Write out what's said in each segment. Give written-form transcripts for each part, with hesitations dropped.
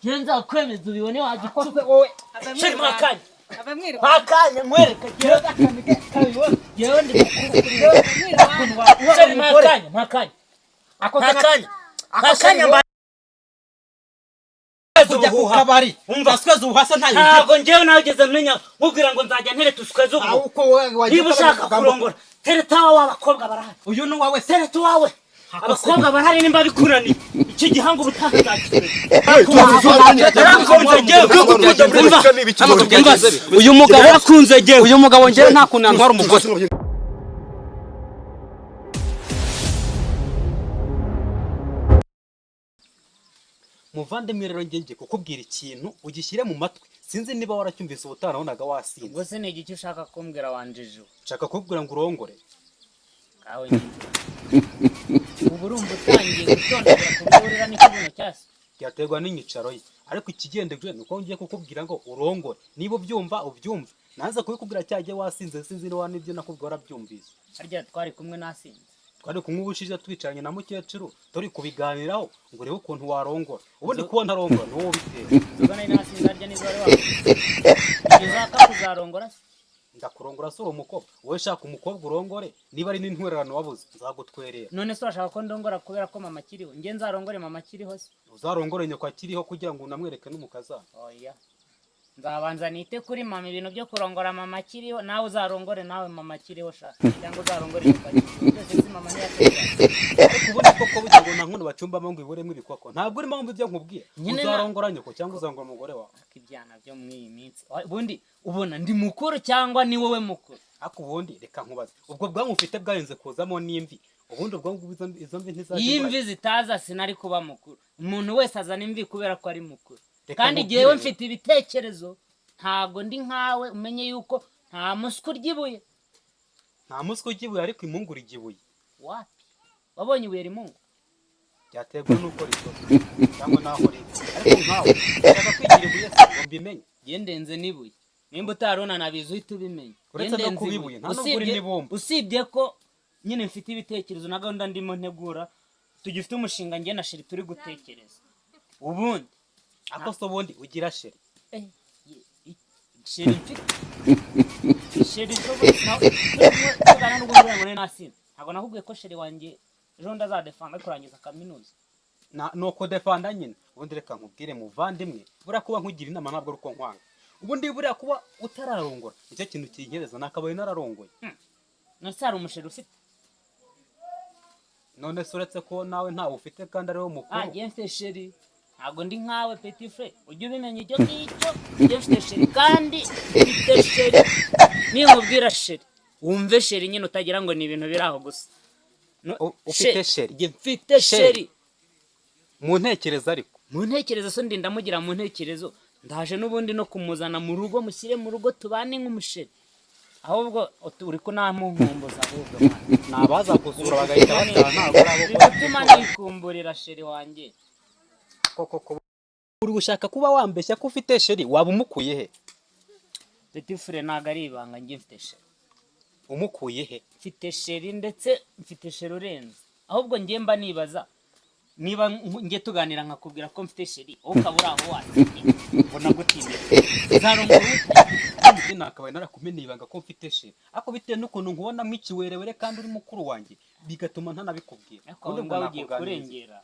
Njyewe nzakwemeza ubibone wagicupa. Wowe. Sheri, mwakanya. Ava mwiruka. Mwakanya nkwereke njyewe, njyewe ndi mukuru. Sheri, mwakanya, mwakanya, mwakanya, mwakanya mba Kujya ku kabari. Umva. Usweze ubuhasa ntayo. Ntabwo njyewe nageze menya nkubwira ngo nzajya ntereta usweze ubu. Uko wagiye. Niba ushaka kurongora, tereta wawe, abakobwa barahari. Uyu ni uwawe se? Tereta uwawe, abakobwa barahari. Nimba bikuraniye icyo gihango, ubutaha nzakireka. Uyu mugabo yakunze jyewe. Uyu mugabo njyewe nta kuntu yantwara umugore. Muvandimwe, rero njye ngiye kukubwira ikintu ugishyire mu matwi. Sinzi niba waracyumvise ubutaha, nabonaga wasinze. Ubwo se ni igiki ushaka kumbwira, wanjije? Nshaka kukubwira ngo urongore. Kawe nyine ubu urumva utangiye gutondagura ku buryo urira n'ikibuno cyase. Byaterwa n'inyicaro ye, ariko ikigendejwe ni uko ngiye kukubwira ngo urongore. Niba ubyumva, ubyumve. Nanze kubikubwira cyagiye wasinze. Sinzi niba n'ibyo nakubwira warabyumvise. Harya twari kumwe nasinze? Twari kumwe ubushize, twicaranye na mukecuru turi kubiganiraho ngo urebe ukuntu warongora. Ubundi kuba ntarongora ni wowe ubitera. Inzoga nari nasinze harya nizo wari wakoze? Uzaka kuzarongora se? Ndakurongora se uri umukobwa? Wowe shaka umukobwa urongore. Niba ari n'intwererano wabuze, nzagutwerera. None se urashaka ko ndongora kubera ko mama akiriho? Njye nzarongore mama akiriho se? Uzarongore nyoko akiriho kugira ngo unamwereke n'umukazana. Oya, nzabanza nite kuri mama. Ibintu byo kurongora mama akiriho, nawe uzarongore nawe mama akiriho sha, cyangwa uzarongore nyoko akiriho, byose si mama ntiyatubyaye. Ariko ubundi koko burya ngo nta nkono bacumbamo ngo iburemo ibikoko. Ntabwo urimo wumva ibyo nkubwira. Nyine Uzarongora nyoko cyangwa uzarongora umugore wawe? Ariko ibyana byo muri iyi minsi, ubundi ubona ndi mukuru cyangwa ni wowe mukuru? Ariko ubundi reka nkubaze, ubwo bwanwa ufite bwarinze kuzamo n'imvi, ubundi ubwonko izo mvi ntizaje? Iyo imvi zitaza sinari kuba mukuru. Umuntu wese azana imvi kubera ko ari mukuru. Reka Kandi nkubwire jyewe rero. mfite ibitekerezo, ntabwo ndi nkawe. Umenye yuko nta muswa urya ibuye. Nta muswa urya ibuye, ariko impungure ijya ibuye. Wapi, wabonye ibuye rimungu? Byaterwa n'uko rikoze cyangwa n'aho riri. Ariko nkawe ushaka kwigira ibuye se ngo mbimenye? Njye ndenze n'ibuye. Nimba utarunanabizi uhita ubimenya. Uretse Njye no ndenze kuba ibuye. ibuye, nta nubwo uri n'ibumba. Usibye ko nyine mfite ibitekerezo na gahunda ndimo ntegura, tugifite umushinga njye na chéri turi gutekereza ubundi. Ariko se ubundi ugira chéri? Eh, chéri, mfite chéri tugana n'ubwo mbwira ngo nasinze. Ntabwo nakubwiye ko chéri wanjye ejo bundi azadefanda ari kurangiza kaminuza? Ni uko defanda nyine. Ubundi reka nkubwire muvandimwe, buriya kuba nkugira inama ntabwo ari uko nkwanga. Ubundi buriya kuba utararongora nicyo kintu kinkereza, nakabaye nararongoye. None se hari umuchéri ufite? None se uretse ko nawe ntawe ufite kandi ari wowe mukuru? Ah, njye mfite chéri, ntabwo ndi nkawe, petit frère, ujye ubimenya ibyo ngicyo. Njye mfite chéri, kandi mfite chéri, ninkubwira chéri wumve chéri nyine, utagira ngo ni ibintu biri aho gusa. No, Ufite chéri? Njye mfite Chéri. chéri. Mu ntekerezo ariko? Mu ntekerezo so ndinda mugira mu ntekerezo. Ndaje n'ubundi no kumuzana mu rugo, mushyire mu rugo tubane nk'umuchéri. Ahubwo uri kunampunkumbuza ahubwo, mwana. Ni abaza gusura bagahita bataha, ntabwo ari abo Uri gutuma nikumburira chéri wanjye. Koko ko uri gushaka kuba wambeshya ko ufite chéri, waba umukuye he? Petit frère, ntabwo ari ibanga, njye mfite chéri. Umukuye he? Mfite chéri, ndetse mfite chéri urenze. Ahubwo njye mba nibaza niba njye tuganira nkakubwira ko mfite chéri, wowe ukaba uri aho wasinye, mbona gutindira nzarongora ute? Njye nakabaye narakumeneye ibanga ko mfite chéri, ariko bitewe n'ukuntu nkubonamo ikiwerewere kandi uri mukuru wanjye, bigatuma ntanabikubwira. Ariko aho Ubundi ubwo ngaho ugiye nakuganiriza. kurengera,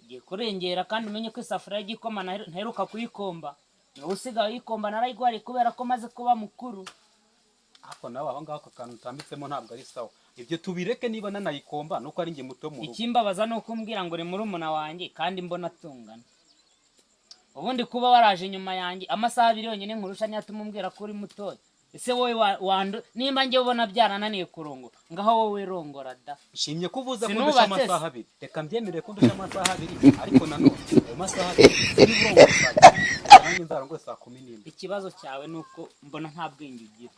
ugiye kurengera. Kandi umenye ko isafuriya y'igikoma ntaheruka kuyikomba, niba usigaye uyikomba narayiguhariye kubera ko maze kuba mukuru. Ariko nawe aho ngaho aka kantu utambitsemo ntabwo ari sawa. Ibyo tubireke. Niba nanayikomba nuko ari njye muto mu rugo. Ikimbabaza ni uko umbwira ngo uri murumuna wanjye kandi mbona tungana. Ubundi kuba waraje inyuma yanjye, amasaha 2 yonyine nkurusha niyo atuma umbwira ko uri mutoya. Ese wowe wandu nimba njye ubona byarananiye kurongora, ngaho wowe rongora da. Nshimye ko uvuze ko Sinubatse ndusha se. amasaha 2. Reka mbyemere ko ndusha amasaha 2, ariko nanone ayo masaha 2, niba urongora saa 9, nanjye nzarongore saa 11. Ikibazo cyawe ni uko mbona nta bwenge ugira.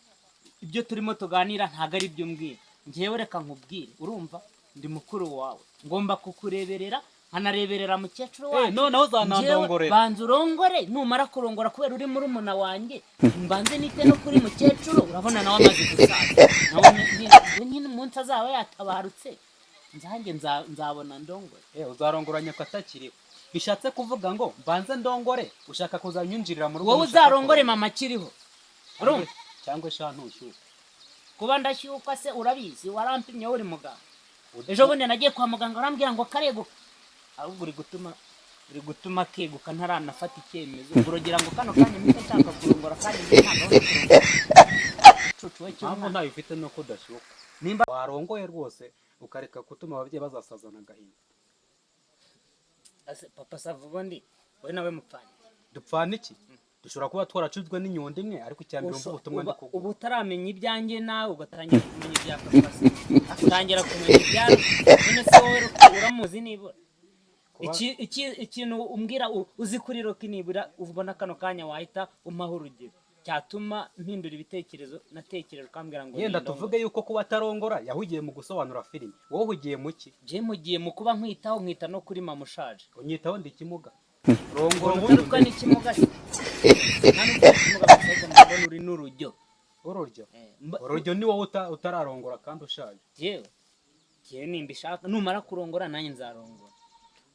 Ibyo turimo tuganira ntabwo ari byo umbwira. Njyewe reka nkubwire, urumva ndi mukuru wawe, ngomba kukureberera nkanareberera mukecuru wacu. Noneho Njyewe uzanandongorera? Banza urongore. Numara kurongora, kubera uri murumuna wanjye, mbanze nite no kuri mukecuru. Urabona nawe amaze gusaza, nawe nyine umunsi azaba yatabarutse nzanjye nzabona ndongore. Uzarongora nyoko atakiriho. Bishatse kuvuga ngo mbanze ndongore, ushaka kuzanyinjirira mu rugo. Wowe Nushaka uzarongore kurongora. Mama akiriho, urumva? Cyangwa sha ntushyuka. Kuba ndashyukwa se urabizi? Warampimye wowe uri muganga. Ejo bundi nagiye kwa muganga, urambwira ngo kareguka. Ahubwo uri gutuma keguka ntaranafata icyemezo. Ubwo uragira ngo kano kanya mpite nshaka kurongora, kandi njye nta gahunda yo kurongora. Cucu we Impamvu cy'umwana. ntayo ufite nuko udashyuka. Nimba Warongoye rwose ukareka gutuma ababyeyi bazasazana agahinda. Ase, Papa Sava, ubundi wowe nawe mupfanye? Dupfana iki? Dushobora kuba twaracuzwe n'inyundo imwe, ariko icya mbere umva ubutumwa ndi kuguha. Uba utaramenya ibyanjye, nawe ugatangira kumenya ibya Papa Sava, utangira kumenya ibya none se wowe uramuzi nibura? Ikintu umbwira uzi kuri Rocky nibura ubona kano kanya wahita umpaho urugero cyatuma mpindura ibitekerezo natekereje, ukambwira ngo Yenda nindongore. Tuvuge yuko kuba atarongora yahugiye mu gusobanura filime, wowe uhugiye mu ki? Njye mugiye mu kuba nkwitaho, nkita no kuri mama ushaje. Unyitaho ndi ikimuga? Rongora ubundi. Uruta n'ikimuga se? Nta nubwo uri ikimuga gusa, ahubwo ndabona uri n'urujyo. Ururyo? Eh, Ururyo ni wowe utararongora kandi ushaje. Jewe nimbishaka, numara kurongora nanjye nzarongora.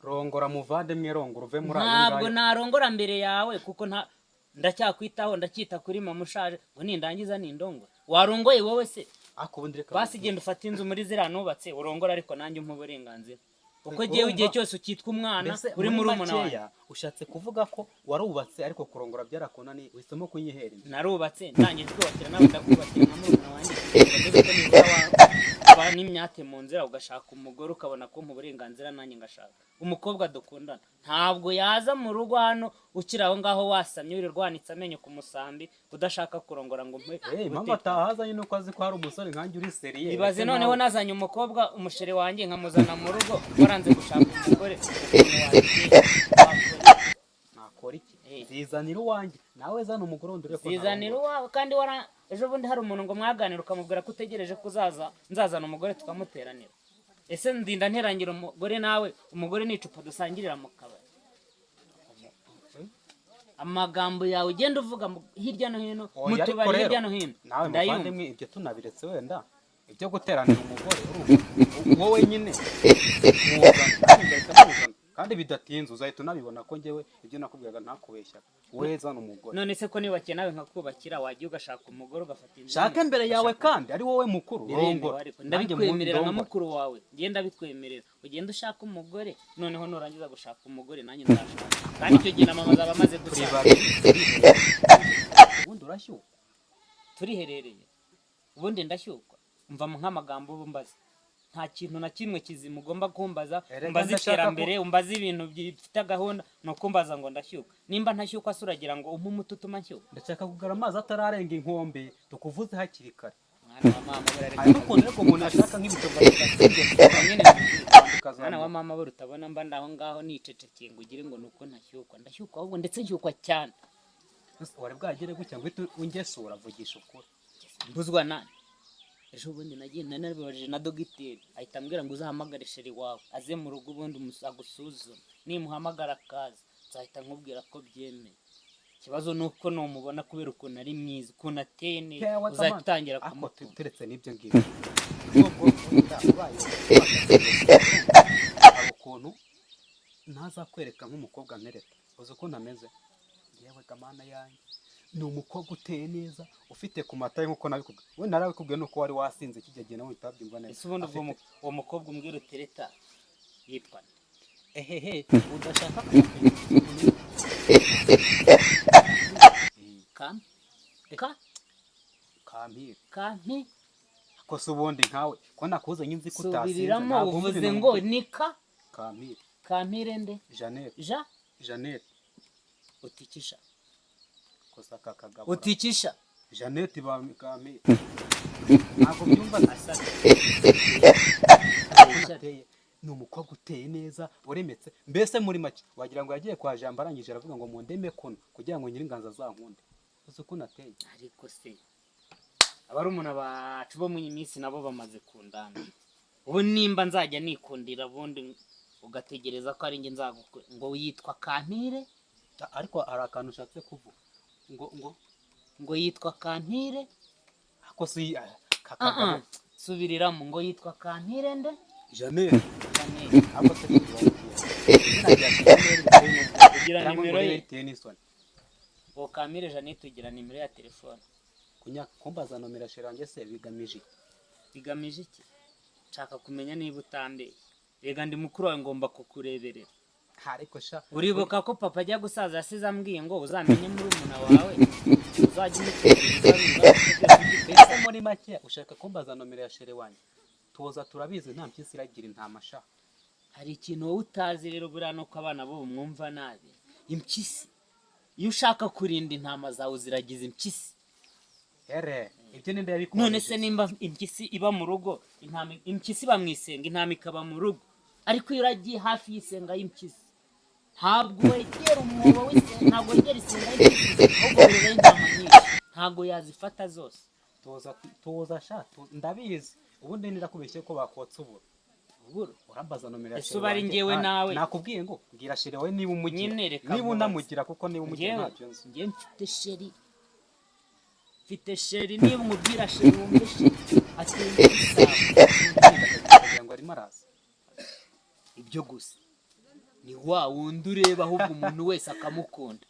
Rongora muvandimwe, rongora uve muri ayo Ntabwo ngayo. narongora mbere yawe, kuko nta ndacyakwitaho, ndacyita kuri mama ushaje, ngo nindangiza nindongora. Warongoye wowe se? Ariko ubundi reka Basi genda ufate inzu muri ziriya nubatse urongora, ariko nanjye umpa uburenganzira, kuko jyewe igihe cyose ukitwa umwana Mbese uri muri murumuna wanjye. makeya ushatse kuvuga ko warubatse, ariko kurongora byarakunaniye, uhisemo kunyihera inzu. Narubatse, ndangije kubakira nawe, ndakubakira nka murumuna wanjye, ngo ndebe ko nibura waba n'imyate mu nzira ugashaka umugore, ukabona kumpa uburenganzira nanjye ngashaka umukobwa dukundana. Ntabwo yaza mu rugo hano ukiri aho ngaho wasamye, wirirwa wanitse amenyo ku musambi, udashaka kurongora ngo umpe Eh, impamvu atahazanye nuko azi ko hari umusore nkanjye uri sérieux. Ibaze Ndetse noneho nawe- nazanye umukobwa, umuchéri wanjye, nkamuzana mu rugo waranze gushaka umugore, ukuntu wabigenza? Wakora Nakora iki? Eh. Zizanira uwanjye, nawe zana umugore wundi urebe ko Zizanira ntarongora. uwawe, kandi wara ejo bundi hari umuntu ngo mwaganira, ukamubwira ko utegereje ko uzaza nzazana umugore tukamuteranira. Ese ndinda nterangira umugore nawe? Umugore ni icupa dusangirira mu kabari. Amagambo yawe ugenda uvuga hirya no hino Oya, mu ariko tubari rero, hirya no hino, nawe ndayumva. muvandimwe, ibyo tunabiretse, wenda ibyo guteranira umugore, urumva wowe nyine muzana, nanjye ngahita muzana, kandi bidatinze uzahita unabibona ko njyewe ibyo nakubwiraga ntakubeshyaga. Wowe zana umugore. None se ko nibakiye nawe nkakubakira, wagiye ugashaka umugore, ugafata inzu Shaka nini, imbere yawe ugashaka- kandi ari wowe mukuru. Biremewe. Rongora. Ariko Nanjye ndabikwemerera nka ndongore. mukuru wawe, ngenda bikwemerera, ugenda ushaka umugore, noneho nurangiza gushaka umugore nanjye nzashaka, kandi icyo gihe na mama azaba amaze Turi gusaza. babiri. Ubundi urashyukwa? Turiherereye. Ubundi ndashyukwa? Mva mu nk'amagambo ubu mbaza, nta kintu na kimwe kizima ugomba kumbaza. Erega Umbaza ndashaka iterambere, umbaza ibintu bifite gahunda, ni ukumbaza ngo ndashyukwa. Nimba ntashyukwa se uragira ngo umpe umuti utuma nshyukwa? Ndashaka kugara amazi atararenga inkombe, tukuvuze hakiri kare. Mwana wa mama, burareka. Hari n'ukuntu ariko umuntu ashaka nk'ibitoki. Nyine mwana wa mama, we utabona mba ndaho ngaho nicecekeye ngo ugire ngo ni uko ntashyukwa. Ndashyukwa ahubwo, ndetse nshyukwa cyane. Wari bwagere gutya ngo uhite ungesura? Vugisha ukuri. Mbuzwa nani? Ejo bundi nagiye nanabibajije na dogiteri, ahita ambwira ngo uzahamagare chéri wawe aze mu rugo, ubundi agusuzume. Nimuhamagara akaza, nzahita nkubwira ko byemeye. Ikibazo ni uko numubona, kubera ukuntu ari mwiza, ukuntu ateye neza, Yewe, uzahita Tamam. utangira Ariko kumukunda. Turetse n'ibyo ngibyo, nubwo wenda ubaye hari ukuntu ntazakwereka nk'umukobwa ntereta, uzi ukuntu ameze? Yewe gamana yanjye, ni umukobwa uteye neza, ufite ku mata ye nk'uko nabikubwiye. We narabikubwiye nuko wari wasinze kijya gihe, nawe utabyumva neza. Ese ubundi ubwo uwo mukobwa umbwira utereta yitwa nde? Ehehe, udashaka kumenya? Ka ka Kampire. Kampi? Ko se ubundi nkawe ko nakuzanye nzi ko utasinze? Subiriramo. Ntabwo wumva Uvuze ibintu ngo nkubwiye. ni ka Kampire. Kampire nde? Jeannette. Ja. Jeannette. Utikisha. Kosa aka kagabo. Utikisha. Jeannette ba Kampire, ntabwo byumva? Asa Ateye, ni umukobwa uteye neza, uremetse, mbese muri make wagira ngo yagiye kwa Jambo, arangije aravuga ngo mundeme kuno kugira ngo nyiringanza azankunde. Uzi ukuntu ateye? Ariko se abarumuna bacu bo mu iyi minsi nabo bamaze kundana. Ubu nimba nzajya nikundira, ubundi ugategereza ko ari njye nzagukunda, ngo yitwa Kampire? Ariko hari akantu ushatse kuvuga ngo Ngo yitwa Kampire? Ako si Ah, kakagabo. ah. Subiriramo, ngo yitwa Kampire nde? Jeannette. Jeannette. Ako se Izina rya chéri niba riteye n'ubwoba Ugira cyangwa ngo nimero ribe ye? riteye n'isoni. Bokamire Jeannette, ugira nimero ya telefone? Kumbaza nomero ya chéri wanjye se bigamije iki? Bigamije iki? Nshaka kumenya niba utambeye. Rega ndi mukuru wawe, ngomba kukureberera. Ariko sha, Uribuka ko papa ajya gusaza yasize ambwiye ngo uzamenye murumuna wawe, uzajya umucungira. Mbese muri make ushaka kumbaza nomero ya chéri wanjye? Tuza, turabizi, nta mpyisi iragira intama sha. Hari ikintu wowe utazi rero buriya, nuko abana b'ubu mwumva nabi. Impyisi, iyo ushaka kurinda intama zawe uziragiza impyisi. Ere ibyo ninde yabikubajije? None se nimba impyisi iba mu rugo, intama, impyisi iba mu isenga, intama ikaba mu rugo, ariko iyo uragiye hafi y'isenga y'impyisi, ntabwo wegera umwobo w'isenga, ntabwo wegera isenga y'impyisi, ahubwo wegera intama nyinshi, ntabwo yazifata zose. Tuza, tuza sha, ndabizi. Ubundi nirakubeshye ko bakotsa uburo. Uburo? Urambaza nomero ya Ese chéri uba ari wanjye? njyewe nawe? Nakubwiye ngo mbwira chéri wawe niba umugira. Nyine reka Niba nkubaze. unamugira, kuko niba umugira Njyewe ntacyo nzi. Njyewe mfite chéri, mfite chéri. Niba umubwira chéri, wumve chéri ateye igisabo. Kugira ngo arimo araza. Ibyo gusa ni wa wundi ureba ahubwo umuntu wese akamukunda.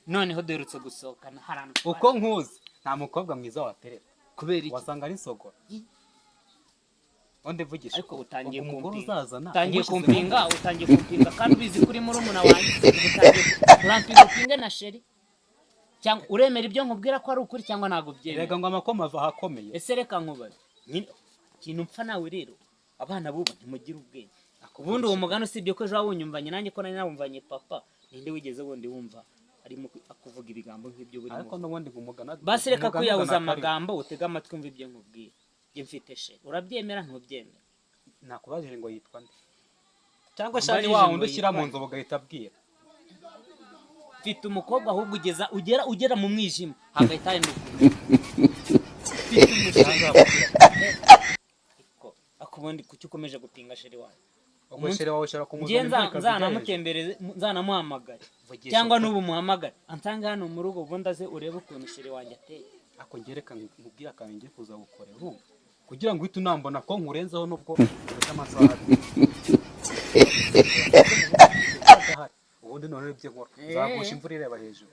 Noneho duherutse gusohokana hari ahantu. Uko nkuzi, nta mukobwa mwiza waterera. Kubera iki? Wasanga ari sogora undi mvugisha. Ariko utangiye Ubwo umugore kumpinga. uzazana Utangiye umushyizemo- kumpinga, utangiye kumpinga kandi ubizi kuri murumuna wanjye. Ubu utangiye urampinga, upinge na chéri, cyangwa uremera ibyo nkubwira ko ari ukuri cyangwa ntabwo ubyemera? Erega ngo amakoma ava ahakomeye. Ese reka nkubaze nyine, ikintu mpfa nawe rero, abana bubu ntimugire ubwenge. Ubundi uwo mugani, usibye ko ejo wawunyumvanye nanjye ko nari nawumvanye papa, ninde wigeze wundi wumva arimo kuvuga ibigambo nk'ibyo burimo? Ariko n'ubundi ngo umugana Basi reka umugani kwiyahuza ugana akariho. amagambo, utege amatwi umve ibyo nkubwira. Njye mfite chéri, urabyemera ntubyemera? Nakubajije ngo yitwa nde, cyangwa shani Wambajije wa ngo wundi ushyira yitwa mu nde? nzu ugahita abwira. Mfite umukobwa, ahubwo ugeza ugera mu mwijima hagahita hahinduka mfite umuchéri. Cyangwa bakubwira. Ariko ubundi kuki ukomeje gupinga chéri wawe? Ubwo chéri wawe ushobora Ngiye kumuzana imvura ikazijya hejuru. nzanamutembereze, nzanamuhamagare. Vugisha Cyangwa ukuri. n'ubu muhamagare ansange hano mu rugo, ubundi aze urebe ukuntu chéri wanjye ateye. Ako ngereka nkubwire akantu ngiye kuza gukorera, urumva, kugira ngo uhite unambona ko nkurenzeho nubwo uretse amasaha 2 adahari. Ubundi noneho ibyo nkora, nzagusha imvura ireba hejuru.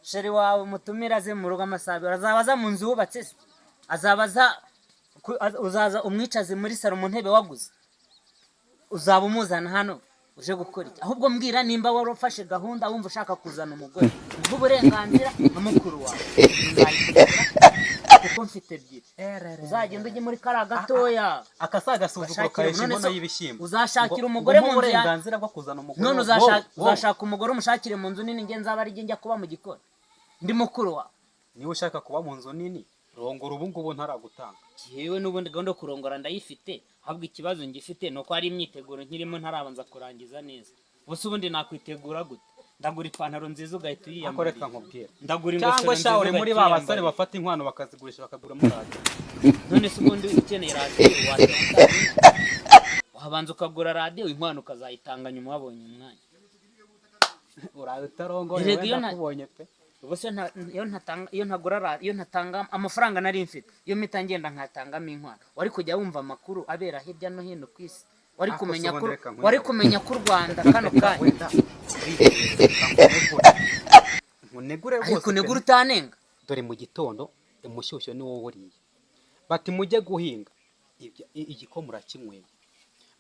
Chéri wawe umutumire aze mu rugo amasaha 2. Azaba aza mu nzu wubatse se? Azaba aza uzaza umwicaze muri salo mu ntebe waguze? Uzaba umuzana hano uje gukora iki? Ahubwo mbwira nimba wari ufashe gahunda, wumva ushaka kuzana umugore, nguhe uburenganzira nka mukuru wawe. Nzayikugura kuko mfite ebyiri. Uzagenda ujye muri kariya gatoya. Aka si agasuzuguro Ugashakira- kahesha none inkono se y'ibishyimbo. uzashakira Ngo- umugore ngo mu nzu ya- uburenganzira bwo kuzana umugore None wowe, uzashaka umugore umushakire mu nzu nini, nge nzaba ari njye njya kuba mu gikoni ndi mukuru wawe. Niba ushaka kuba mu nzu nini, rongora ubu ngubu ntaragutanga. Yewe, n'ubundi gahunda yo kurongora ndayifite, ahubwo ikibazo ngifite ni uko hari imyiteguro nkirimo ntarabanza kurangiza neza. Gusa ubundi nakwitegura gute? Ndagura ipantaro nziza ugahita Ariko uyiyambarira? reka nkubwire. Ndagura ingofero Cyangwa nziza sha, uri muri ugahita ba basore uyiyambarira? bafata inkwano bakazigurisha bakaguramo radiyo. None se ubundi ukeneye radiyo watanga, wabanza ukagura radiyo, inkwano ukazayitanga nyuma wabonye umwanya. Uraye utarongoye. Erega iyo Wenda kubonye pe. Ubu se iyo ntatanga, iyo ntagura iyo ntatanga amafaranga nari mfite, iyo mpita ngenda nkatangamo inkwano, wari kujya wumva amakuru abera hirya no hino ku isi? Wari Ako se kumenya ko ubundi reka nkwibwire. wari kumenya ko u Rwanda kano kanya Wenda reka nkunegure, nkunegure rwose Ariko pe. negura utanenga. Dore mu gitondo umushyushyo ni wowe uriye, bati mujye guhinga. Igikoma urakinyweye,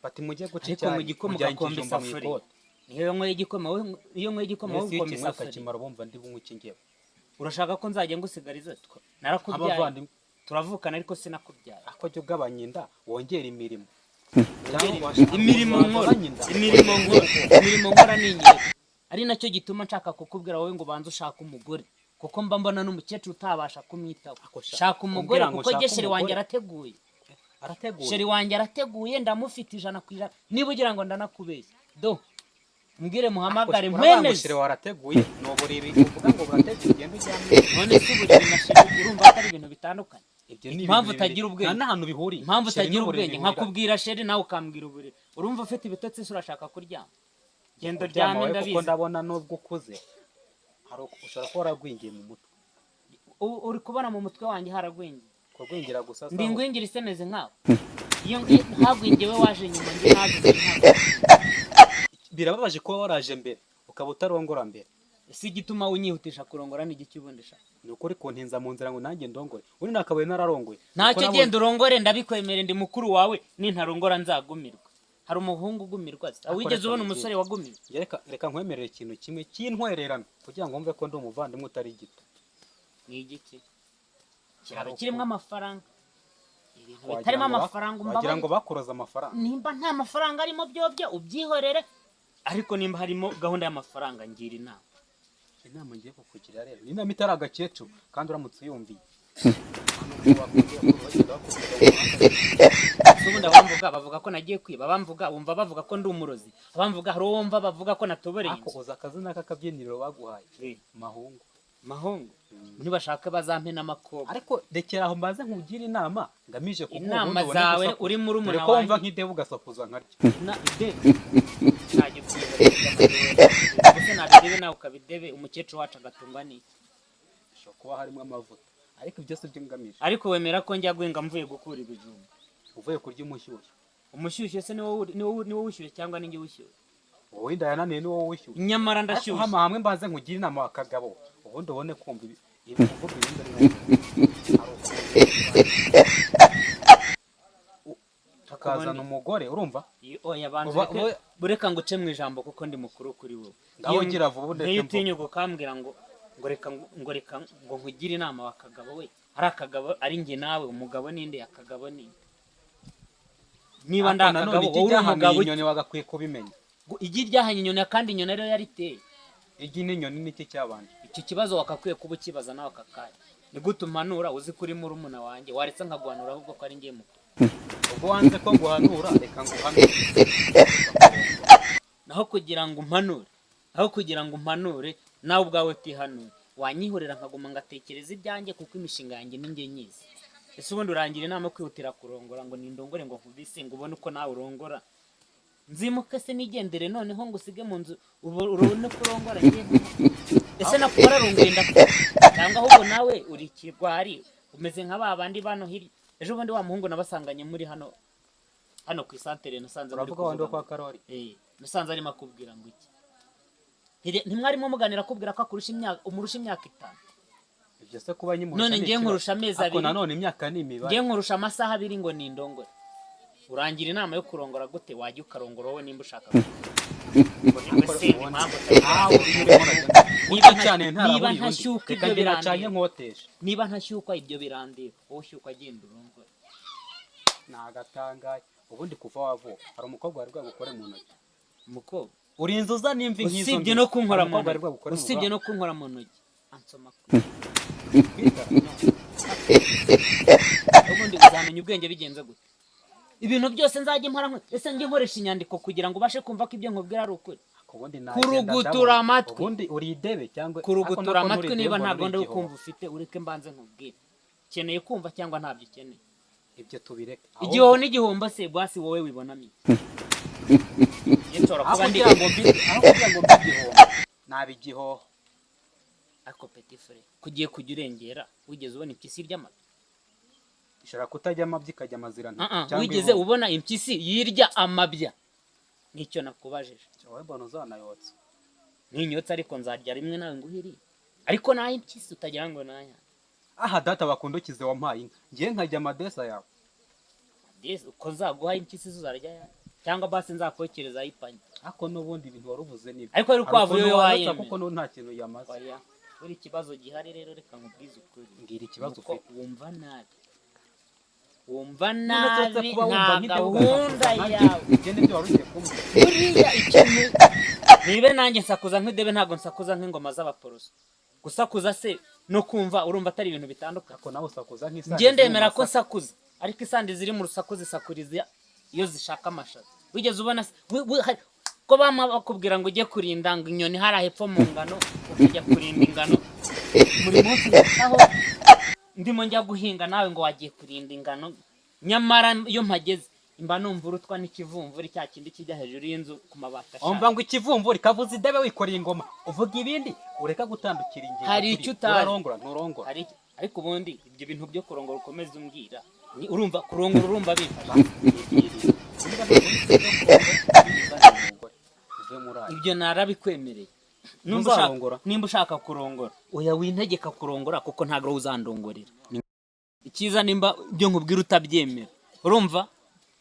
bati mujye guca Ariko mu icyayi, gikoma ujyanye ugakomba ikijumba mu isafuriya. ikote. Niyo nyweye igikoma wowe, iyo nyweye igikoma wowe Mbese iyo ukomba ukinyweye isafuriya. ukakimara, bumva ndi bunywe iki ngewe? Urashaka ko nzajya ngusigariza? Narakubyaye. Abavandimwe. Turavukana ariko sinakubyaye. Ako jya ugabanya inda wongera imirimo. Imirimo nkora, Wagabanya inda. imirimo nkora ni ingenzi, ari nacyo gituma nshaka kukubwira wowe ngo ubanze ushake umugore, kuko mba mbona n'umukecuru utabasha kumwitaho. Ako sha, Shaka umugore kumbwira ngo kuko ushake jye chéri wanjye umugore. arateguye. Arateguye. Chéri wanjye arateguye, ndamufite 100%. Niba ugira ngo ndanakubeshya, do mbwire muhamagare Uravuga ngo nkwemeze. Chéri warateguye, ni uburiri uvuga ngo burateguye ugenda ujyamo? None se uburiri na chéri urumva atari ibintu bitandukanye? Ibyo ni Impamvu ibintu utagira bibiri. ubwenge. Nta n'ahantu bihuriye. Impamvu Chéri utagira n'uburiri ubwenge, bihurira. nkakubwira chéri nawe ukambwira uburiri, urumva ufite ibitotsi se? Urashaka kuryama? Genda Kuryama uryame. wowe, kuko Ndabizi. ndabona nubwo ukuze hari ushobora kuba waragwingiye mu mutwe. Ubu uri kubona mu mutwe wanjye haragwingiye? Kugwingira gusa Ndi sawa. ingwingiri se meze nkawe? Iyo ntabwo njyewe waje nyuma, njye ntabwo. Birababaje kuba waraje mbere ukaba utarongora mbere. Ese igituma unyihutisha kurongora ni igiki ubundi sha? Ni ukuri kuntinza mu nzira ngo nanjye ndongore, undi nakabaye nararongoye. Ntacyo. Kuko Genda urongore, ndabikwemere, ndi mukuru wawe. Nintarongora nzagumirwa. Hari umuhungu ugumirwa se? Ariko Wigeze reka ubona mubwire. umusore wagumiwe? Njye reka nkwemerere ikintu kimwe cy'intwererano kugira ngo wumve ko ndi umuvandimwe utari gito. Ni igiki? Kiraba kirimo amafaranga, ibintu Wagira bitarimo ngo amafaranga wagira ngo umbabarire. Bakuroza amafaranga. Nimba nta mafaranga arimo byobyo ubyihorere, ariko nimba harimo gahunda y'amafaranga ngira inama. Inama ngiye kukugira rero ni inama itari agakecuru, kandi uramutse uyumviye hano ubwo wakongera bagenda bakubwira mu muhanda. Ese ubundi abamvuga bavuga ko nagiye kwiba? Abamvuga wumva bavuga ko ndi umurozi? Abamvuga hari uwo wumva bavuga ko natoboreye Ariko inzu? uzi akazina k'akabyiniriro baguhaye? Eh. Mahungu. Mahungu? Nibashaka bazampe n'amakobwa. Ariko rekera aho mbanze nkugire inama ngamije kuguha, Inama ubundi ubone zawe gusakuza. uri murumuna Dore ko wumva wanjye. nk'idebe ugasakuza nkaryo. Na idebe ntajya ubyihorera. Ese nabidebe nawe ukabidebe, umukecuru wacu agatungwa n'iki? Bishobora kuba harimo amavuta, ariko ibyo si byo ngamije. Ariko wemera ko njya guhinga mvuye gukura ibijumba? Uvuye kurya umushyushyu. Umushyushyu se ni wowe ushyushye cyangwa ni njye ushyushye? Wowe inda yananiye, ni wowe wishyuye. Nyamara Ariko ndashyushye. hama hamwe mbanze nkugire inama wa kagabo, ubundi ubone kumva ibi kuvuga ibindi ari ngombwa. Hari ukuntu tukazana umugore, urumva? Oya, banza bureka ngo uce mu ijambo kuko ndi mukuru kuri wowe. Ngaho gira vuba ndetse Nk'iyo mvuge. utinyuka ukambwira ngo reka ngo reka ngo nkugire inama wa kagabo we, ari akagabo ari njye nawe, umugabo ninde, akagabo ninde? Niba Ariko ndi nanone akagabo, igi wowe uri ryahaniye umugabo. inyoni, wagakwiye kubimenya. Igi ryahanye inyoni, kandi inyoni ariyo yariteye. Igi n'inyoni niki cyabanje? Icyo kibazo wakakwiye kuba ukibaza nawe aka kanya. Ni gute umpanura uzi ko uri murumuna wanjye? Waretse nkaguhanura ahubwo ko ari njye mukuru. Ubwo wanze ko nguhanura, reka nguhanure. Naho kugira ngo umpanure nawe ubwawe utihanure, wanyihorera nkaguma ngatekereza ibyanjye, kuko imishinga yanjye ni njye nyizi. Ese ubundi urangira inama yo kwihutira kurongora ngo nindongore, ngo nkubise, ngo ubone uko nawe urongora, nzimuke se nigendere, noneho ngo usige mu nzu urabone ko urongora? Njye ese nakubararongoye ndapfa? Cyangwa ahubwo nawe uri ikigwari, umeze nka ba bandi bano hirya ejo bundi, wa muhungu nabasanganye muri hano hano ku isantere, nasanze muri Uravuga wandi wo kuvuga kwa Karori? Eh, nasanze arimo akubwira ngo iki? Ntimwarimo muganira akubwira ko akurusha imyaka, umurusha imyaka 5? Ibyo se kuba nyimurusha None ni ngiye ikibazo? nkurusha amezi Ariko abiri. nanone imyaka ni imibare. Ngiye nkurusha amasaha 2, ngo nindongore. Urangira inama yo kurongora gute? Wajya ukarongora wowe nimba ushaka. Ngo se impamvu Nawe iyo urimo uragenda Niba muto cyane niba ntaraburiye undi. ntashyuka Reka ibyo njye nacanye birandeba. nkotesha. Niba ntashyukwa ibyo birandeba, wowe ushyukwa agenda urongore. Nagatangaye. Ubundi kuva wavuka hari umukobwa wari bwagukore mu ntoki? Umukobwa? Urinze uza n'imvi nk'izo Usibye ngizo. no kunkora Hari mu umukobwa wari ntoki, bwagukore mu usibye ntoki? no kunkora mu ntoki, ansoma Kwitara? Ubundi uzamenya ubwenge bigenze gute? Ibintu byose nzajya impora ese njye nkoresha inyandiko kugira ngo ubashe kumva ko ibyo nkubwira ari ukuri? Ubundi nagenda Kurugutura ndabona. amatwi. Ubundi uri idebe cyangwa Kurugutura ariko nako amatwi nturi niba idebe, nta mbona gahunda uri yo kumva ufite, ureke mbanze nkubwire. Ukeneye kumva cyangwa ntabyo ukeneye? Ibyo tubireke. Igihoho n'igihombo se bwasi wowe wibonamo iki? Njye nshobora Aho kuba ndi kugira ngo mbi igihombo naba igihoho. Ariko petit frère, kugiye kujya urengera, wigeze ubona impyisi irya amabya? Ishobora kutajya amabya ikajya amazirano. Ah, ah, wigeze ubona impyisi yirya amabya? Nicyo nakubajije. Wowe mbona uzanayotsa. Ninyotse, ariko nzarya rimwe nawe nguhiriye, ariko nayo impyisi utagira ngo naya. Aha data bakundukize, wampaye inka ngiye nkajya amadesa yawe. Yes, uko nzaguha impyisi zo uzarya ya cyangwa basi nzakokereza ayipanye. Ariko n'ubundi ibintu wari uvuze ni Ariko ari uko wavuye wayotsa, wayemera. kuko n'ubu nta kintu yamaze. Oya, buri kibazo gihari rero reka nkubwize ukuri. Mbwira ikibazo Nuko ufite. wumva nabi, wumva None uretse nabi, kuba nta wumva nk'ibyo gahunda ugasakuza yawe. Ibyo nibyo wari ugiye kumbwira. Buriya ikintu nibe nanjye nsakuza nk'idebe, ntabwo nsakuza nk'ingoma z'abaporoso. Gusakuza se no kumva urumva atari ibintu bitandukanye? Ariko nawe usakuza nk'isandi Njye ziri mu ndemera ko masaka. nsakuza, ariko isandi ziri mu rusaku zisakuriza iyo zishaka amashaza. Wigeze ubona se ko bama bakubwira ngo ujye kurinda ngo inyoni hariya hepfo mu ngano, ukajya kurinda ingano buri munsi, aho ndimo njya guhinga nawe ngo wagiye kurinda ingano, nyamara iyo mpageze mba numva urutwa n'ikivumvuri, cya kindi kijya hejuru y'inzu ku mabati ashaje. Umva ngo ikivumvuri kavuze idebe wikoreye ingoma, uvuga ibindi, ureka gutandukira ingingo. Hari Turi. icyo utazi. Urarongora nturongora? Ariko ubundi ibyo bintu byo kurongora ukomeza umbwira. Urumva kurongora, urumva bimfasha? Niba nta gahunda ufite yo kurongora, umugore uve muri ayo. Ibyo narabikwemereye. Nimba ushaka, Ntuzarongora? nimba ushaka kurongora, oya, wintegeka kurongora kuko ntabwo ari wowe uzandongorera. Icyiza, nimba ibyo nkubwira utabyemera, urumva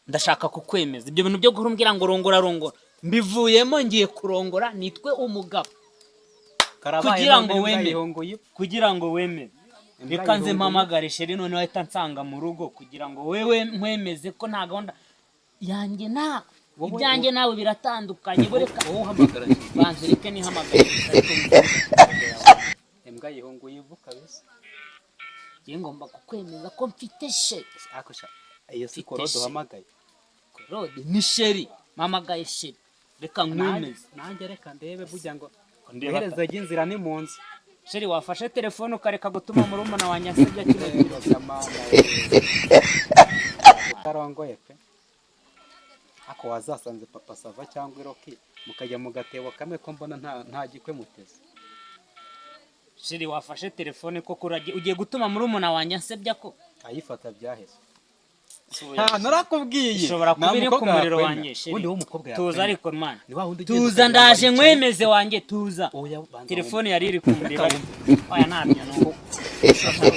ndashaka kukwemeza. Ibyo bintu byo guhora ngo rongora rongora mbivuyemo, ngiye kurongora nitwe umugabo. Karabaye. Kugira None ngo imbwa wemere. yihongoye. Kugira ngo wemere, Imbwa reka nze yihongoye. mpamagare chéri, noneho ahita nsanga mu rugo kugira ngo wewe nkwemeze ko nta gahunda yanjye nawe, ibyanjye nawe biratandukanye. Bo reka Wowe uhamagara chéri. Banza ureke nihamagare gusa, ariko Imbwa yihongoye ivu kabisa. Ngiye ngomba kukwemeza ko mfite chéri. Ariko sha, iyo si Mfite korode chéri. uhamagaye? Korode ni chéri, mpamagaye chéri, reka nkwemeze. Nanjye reka ndebe burya ngo Ndeba. iherezo ry'inzira ni mu nzu. Chéri, wafashe telefone ukareka gutuma murumuna wanjye ansebya kino kirori? Utarongoye pe, ako wazasanze Papa Sava cyangwa Iroki mukajya mu gatebo kamwe, ko mbona nta gikwe muteze. Chéri, wafashe telefone koko? Ugiye gutuma murumuna wanjye ansebya ko? Ayifata byaheze. Narakubwiye. Ishobora kuba iri ku muriro wanjye, chéri. Ubundi w'umukobwa Tuza. yakwemera. Ariko man, Ni wa wundi ugenda tuza. ukagira ngo Ndaje aricaye. nkwemeze wanjye, tuza. Oya, banza. Telefone yari iri ku muriro. Reka. Oya, ntabyo nuko. Wumve.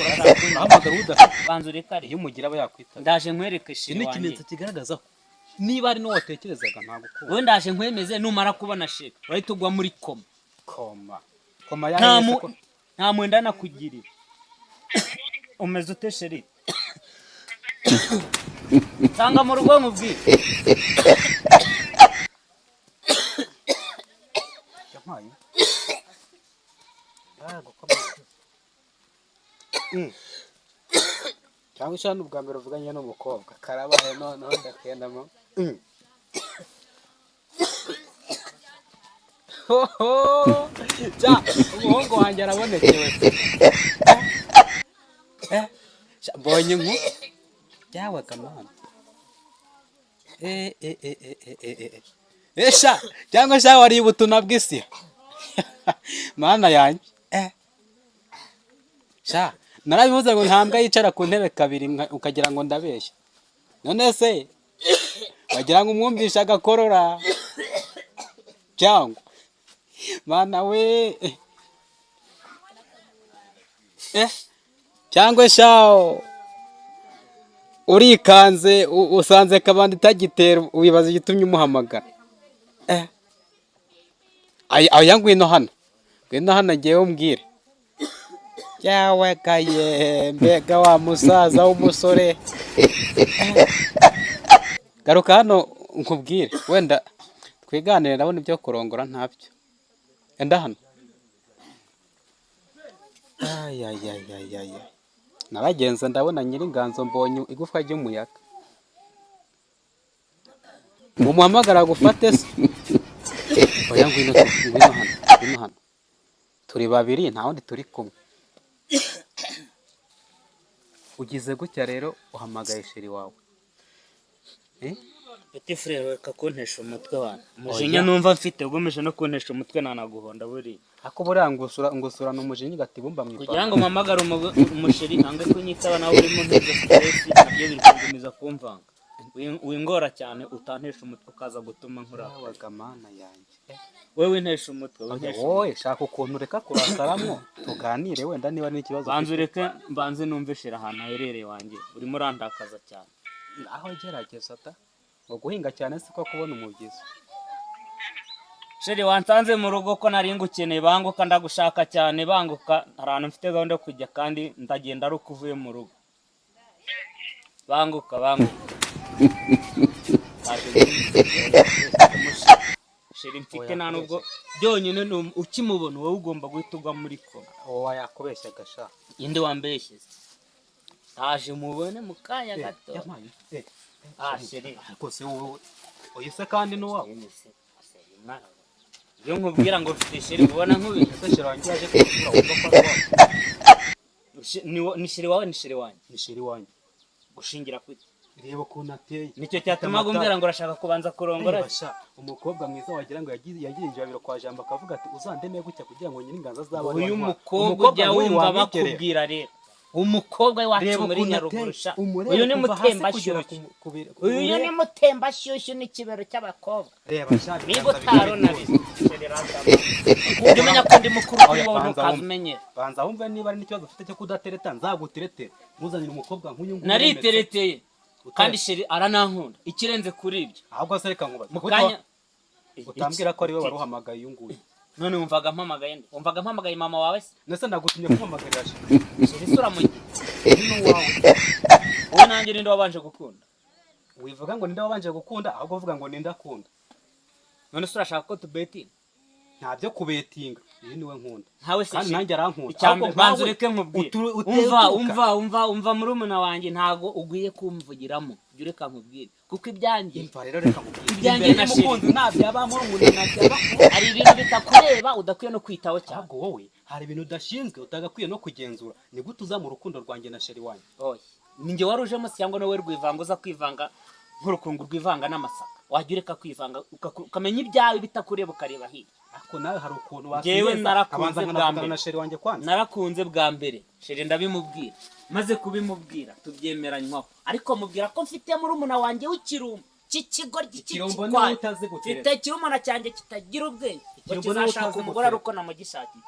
Uhamagara udafite. Banza ureke ari. Iyo umugira aba yakwitaba. Ndaje nkwereke Iki chéri ni wanjye. ikimenyetso kigaragaza ko niba ari n'uwo watekerezaga ntabwo ukunda. Wowe ndaje nkwemeze, numara kubona chéri urahita ugwa muri koma. Koma koma. Nta Yaheze mu ko nta mwenda nakugirira. Umeze ute, chéri? Nsanga mu rugo nkubwire. Yampaye. Ah, gukoma. Cyangwa ishani ubwa mbere uvuganye n'umukobwa karabaye, noneho ndakendamo. Hoho! Ja, umuhungu wanjye arabonekewe pe. Eh, sha, mbonye inku byawaga mama. Eh, eh, eh, eh, eh, eh, eh. Eh, sha, cyangwa sha wariye ubutuna bw'isi. Mana yanjye. Eh. Sha, narabivuze ngo nta mbwa yicara ku ntebe kabiri, ukagira ngo ndabeshya. None se wagira ngo umwumvishe agakorora cyangwa mana we, eh, cyangwa shawo urikanze, usanze kabanda itagitera, wibaza igitumye umuhamagara. Eh, aya ngwino hano, ngwino hano ngewe umbwire. Yawe kaye, mbega wa musaza w'umusore. Eh, garuka hano nkubwire, wenda twiganire, ndabona ibyo kurongora ntabyo. Enda hano. Ayayayayaya, naragenze ndabona nyiringanzo, mbonye igufwa ry'umuyaga. Umuhamagara agufate se? Oya, ngwino ngwino hano, ngwino hano, turi babiri, nta wundi turi kumwe. Ugize gutya rero uhamagaye chéri wawe. Eh? Petit frère, reka kuntesha umutwe wanjye. Umujinya numva mfite ugomeje no kuntesha umutwe, nanaguhonda buriya. Ako buriya ngusura ngusurana umujinya ugatibumba mu Kugira ngo ipantaro. mpamagare umuchéri ntange kunyitaba, nawe urimo nteza stress, nabyo biri kugumiza kumvanga. Wingora cyane, utantesha umutwe ukaza gutuma nkurakara. Yawaga mana yanjye. Wewe ntesha umutwe, Oya, wintesha umutwe. wowe shaka ukuntu ureka kurakaramwo tuganire, wenda niba n'ikibazo Banza ufite. ureke mbanze numve chéri ahantu aherereye wanjye, urimo urandakaza cyane. Aho gerageza ta, ngo guhinga cyane siko kubona umubyizi. Chéri, wansanze mu rugo ko nari ngukeneye? Banguka, ndagushaka cyane, banguka. Hari ahantu mfite gahunda yo kujya kandi ndagenda ari uko uvuye mu rugo. Banguka, banguka. Ndaje. Chéri mfite Oya, nta nubwo byonyine ukimubona wowe ugomba guhita ugwa muri koma. Uwo yakubeshyaga sha. Inde wambeshye? Ndaje mubone mu kanya gato. Yampaye. Eh, Ah, chéri. Ariko se wowe uyu se kandi n'uwawe? Iyo nkubwira ngo mfite chéri, ubona nkubeshye? Ese chéri wanjye yaje kugusura wumva ko ari uwawe? Ni chéri wawe, ni chéri wanjye? Ni chéri wanjye. Gushingira kuki? Reba ukuntu ateye. Nicyo cyatuma umbwira ngo urashaka kubanza kurongora? Reba sha, umukobwa mwiza wagira ngo yagiye ijabiro kwa Jambo, akavuga ati uzandeme gutya kugira ngo nyiringanzo azabe ari Uyu uwawe. mukobwa ujya nk'uyu wumva wamwigerera. bakubwira rero. Umukobwa w'iwacu Reba muri ukuntu Nyaruguru ateye. sha. Umurebe Uyu ni kuva hasi kugera mutembashyushyu. ku Uyu ni urebe. mutembashyushyu n'ikibero cy'abakobwa. Reba sha, Niba ibiganza utarona bibiri. ujya umenya ko ndi mukuru kuri Oya, wowe, banza ntukaze wumve. umenyera. Banza wumve niba ari n'ikibazo ufite cyo kudatereta, nzaguteretere, ntuzanire umukobwa nk'uyu nguyu. Naritereteye Utereta. kandi chéri aranankunda, ikirenze kuri ibyo. Ahubwo se reka nkubaze. Mu kanya Utambwira ko ari we wari uhamagaye uyu nguyu? None wumvaga mpamagaye nde? Wumvaga mpamagaye mama wawe se? Ndetse ndagutumye kumpamagarira chéri. Chéri se uramugira? Uyu ni uwawe. Wowe nanjye ninde wabanje gukunda? Wivuga ngo ninde wabanje gukunda, ahubwo uvuga ngo ninde akunda. None se urashaka ko tubetinga? Nta byo kubetinga, uyu niwe nkunda. Nkawe se Kandi chéri? nanjye arankunda. Icya Ahubwo mbere, banza nkawe ureke nkubwire. uteye Umva, uturuka. umva, umva, umva, murumuna wanjye, ntago ugwiye kumvugiramo. Jya ureka nkubwire, kuko ibyanjye Imva rero, reka nkubwire. Ibyanjye Imbere na y'umukunzi nta byaba murumuna, nta byaba. Hari ibintu bitakureba udakwiye no kwitaho cyane. Ahubwo wowe hari ibintu udashinzwe, utagakwiye no kugenzura. Ni gute uza mu rukundo rwanjye na chéri wanjye? Oya, ni njye wari ujemo se, cyangwa nawe rwivanga, uza kwivanga nk'urukungu rwivanga n'amasaka? Wajya ureka kwivanga, ukamenya ibyawe bitakureba, ukareba hirya. Ariko nawe hari ukuntu Njyewe wakwiheza, narakunze nkabanza bwa nkanavugana mbere. na chéri wanjye kwanza. Narakunze bwa mbere chéri ndabimubwira, maze kubimubwira tubyemeranywaho, ariko mubwira ko mfite murumuna wanjye w'ikirumbo cy'ikigoryi. Ikirumbo Cy'ikigwari. niwe utazi gutereta. Mfite ikirumuna cyanjye kitagira ubwenge ngo Ikirumbo niwe kizashaka utazi umugore ari gutereta. uko namugishakiye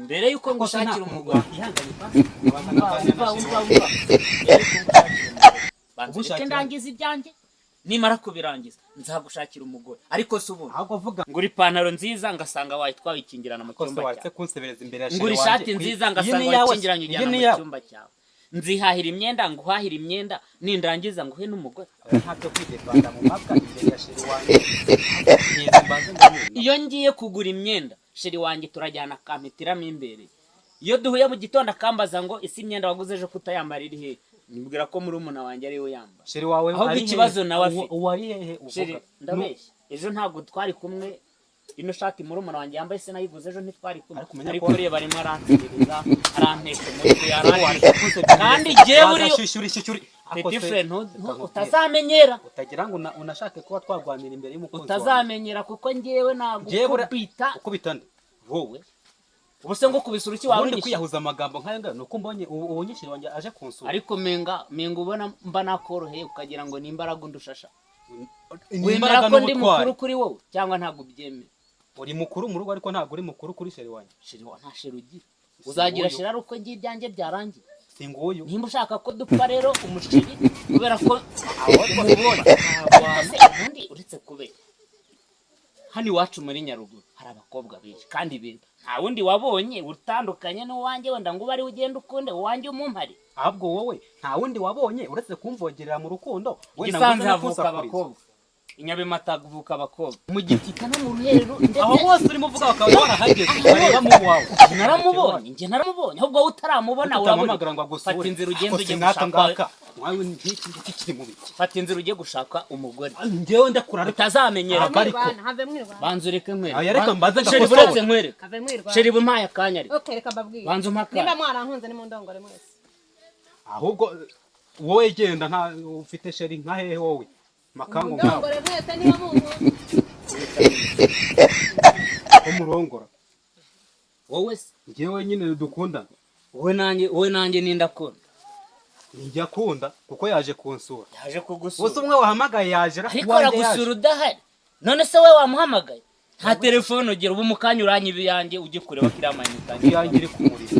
mbere y'uko Ariko se nta ngushakira kuntu umugore. wakwihanganye basi, nkabanza Umva, nkaganira na umva, chéri umva, wanjye? umva. Mbere y'uko ngushakira umugore, banza ureke Ugushakira- ndangize ibyanjye. Nimara kubirangiza nzagushakira umugore. Ariko se ubundi Ahubwo vuga. ngura ipantaro nziza ngasanga wahita wayikingirana mu Ko se cyumba waretse cyawe. kunsebereza imbere ya chéri Ngura wanjye? ishati nziza Iyi ngasanga ni iyawe se? wayikingiranye Iyi ujyana ni mu iyawe. cyumba cyawe. Nzihahira imyenda, nguhahira imyenda, nindangiza nguhe n'umugore. Ntabyo kwidefanda mu mabwa imbere ya chéri wanjye. Ntiza mbanze nganire nawe. Iyo ngiye kugura imyenda, chéri wanjye turajyana akampitiramo imbere. Iyo duhuye mu gitondo akambaza ngo: "Ese imyenda waguze ejo kutayambara iri hehe?" Nibwira ko murumuna wanjye ariwe uyambara. Chéri wawe Ahubwo ari hehe? ikibazo nawe afite. Uwo ari hehe Chéri, uvuga? ndabeshya? Ejo ntabwo twari kumwe? Ino shati murumuna wanjye yambaye se nayiguze ejo, ntitwari kumwe? Ariko umenya Ariko ko- reba, arimo aransiririza, arantesha umutwe, Waretse arantisha. kunsebereza. Kandi jyewe uri Waza shyushyuri shyushyuri. Ako Petit se, frère, reka nkubwire. utazamenyera. Utagira ngo unashake kuba twarwanira imbere y'umukunzi wawe. Utazamenyera, kuko njyewe Njyewe nagukubita. Ukubita nde? Wowe ubu se ngo kubisa uruki wawe Ubundi unyishe? kwiyahuza amagambo nk'ayo ngayo ni uko mbonye ubu nyishyira wanjye aje kunsura. Ariko menga ubona mba nakoroheye, ukagira ngo ni imbaraga undushasha. Ni Wemera imbaraga ko ndi n'ubutwari. mukuru kuri wowe cyangwa ntabwo ubyemera? Uri mukuru mu rugo, ariko ntabwo uri mukuru kuri chéri wanjye. Chéri wa nta chéri ugira. Uzagira Nguyu. Chéri ari uko ngiye ibyanjye byarangiye. Si nguyu. Nimba ushaka ko dupfa rero umuchéri, kubera ko Umubonye. Ese ubundi uretse kubera hano iwacu muri Nyaruguru hari abakobwa benshi kandi beza, nta wundi wabonye utandukanye n'uwanjye wenda ngo ube ariwe ugenda ukunde uwanjye umumpari? Ahubwo wowe nta wundi wabonye uretse kumvogerera mu rukundo wenda ngo Gisanze uze no havuka kunsakuriza. abakobwa, i Nyabimata havuka abakobwa, mu Gitita no mu Ruherero ndetse Aho bose urimo uvuga bakaba barahageze bareba mu wawe. Naramubonye, njye naramubonye. Ahubwo wowe utaramubona urabona. Utamuhamagara ngo agusure. Fata inzira ugende Ako ujye si nk'aka gushaka. ngaka nkawe nk'iki ngiki kiri mu biki? Fata inzira ujye gushaka umugore. Njyewe ndakura ariko Utazamenyera. Ntabwo ariko. Have mwirwana. Banza ureke nkwereke. Oya, reka mbanze Chéri, ngakosore. buretse nkwereke. Have mwirwana. Chéri, bumpaye akanya ariko. Okay, reka mbabwire. Banza umpe akanya. Niba mwarankunze nimundongore mwese. Ahubwo wowe genda, nta ufite chéri nka hehe wowe makangu nkawe? Mundongore mwese niba munkunze. Umurongora. Wowe se? Njyewe nyine dukundana. Wowe nanjye nindakunda? Njya akunda kuko yaje kunsura. Yaje kugusura. Gusa umwe wahamagaye yaje ra- Ariko uwanjye aragusura yaje. udahari. None se we wamuhamagaye nta telefone ugira? Ubu mu kanya uranyiba iyanjye ujye kureba ko iriya mayinite Iyanjye iri ku muriro.